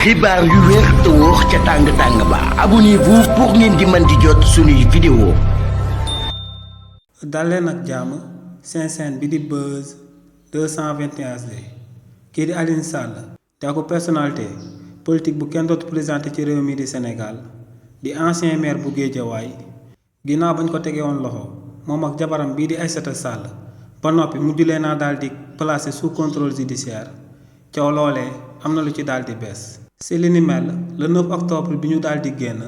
xibaar yu wér te wóor ca tàng ba abonnez-vous pour ngeen di mën di jot suñuy vidéo. daleen ak jàmm seen chaîne bi di Buzz 221 kii di Aliou Sall te ko personnalité politique bu kenn dootu présenté ci réew mi di Sénégal di ancien maire bu Guédiawaye ginnaaw bañ ko tegee woon loxo moom ak jabaram bii di Aïssata Sall ba noppi mujj leen naa daal di placé sous contrôle judiciaire coow loolee am na lu ci daal di bees. si li ni mel le 9 octobre bi ñu daal di génn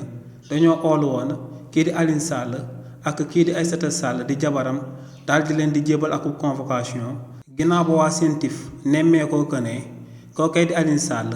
dañoo oolu woon kii di Aliou Sall ak kii di Aïssata Sall di jabaram daal di leen di jébal ak convocation ginnaaw ba waa CENTIF nemmeekoo ko ne kookay di Aliou Sall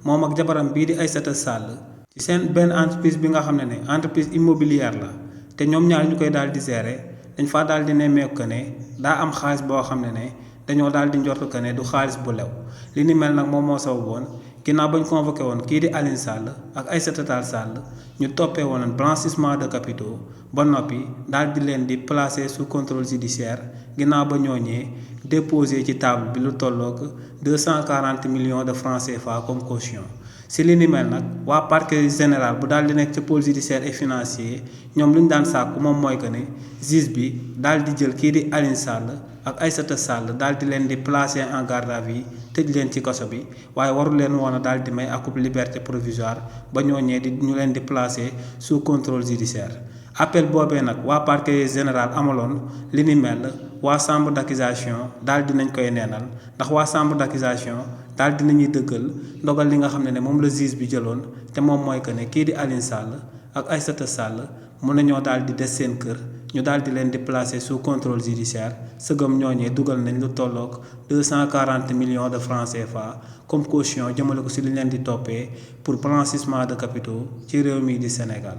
moom ak jabaram bii di Aïssata Sall ci seen benn entreprise bi nga xam ne entreprise immobilière la te ñoom ñaar ñu koy daal di gérer dañ faa daal di nemmeeku ko ne daa am xaalis boo xam ne dañoo daal di njort ko ne du xaalis bu lew li ni mel nag moom moo sababoon ginnaaw bañ convoqué woon kii di Aliou Sall ak Aïssata Tall Sall ñu toppee woon blanchissement de capitaux ba noppi daal di leen di placer sous contrôle judiciaire ginnaaw ba ñooñee déposé ci table bi lu tolloog 240 millions de francs CFA comme caution. si li ni mel nag waa parquet général bu daal di nekk ca pôle judiciaire et financier ñoom lu ñu daan sàkku moom mooy que ne juge bi daal di jël kii di Aliou Sall ak Aïssata Sall daal di leen di placer en garde à vue tëj leen ci kaso bi waaye waru leen woon a daal di may akub liberté provisoire ba ñooñee di ñu leen di placer sous contrôle judiciaire. appel boobee nag waa parquet général amaloon li ni mel waa chambre d'accusation daal di nañ koy neenal ndax waa chambre d'accusation daal di nañuy dëggal ndogal li nga xam ne moom la juge bi jëloon te moom mooy que ne kii di Aliou Sall ak Aïssata Sall mun nañoo daal di des seen kër ñu daal di leen di placer sous contrôle judiciaire sëgëm ñooñee dugal nañ lu tolloog 240 millions de francs CFA comme caution jëmale ko si li leen di toppee pour blanchissement de capitaux ci réew mi di Sénégal.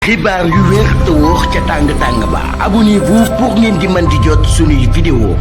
xibaar yu wér te wóor ca tàng ba abonnez-vous pour ngeen di mën di jot suñuy vidéo.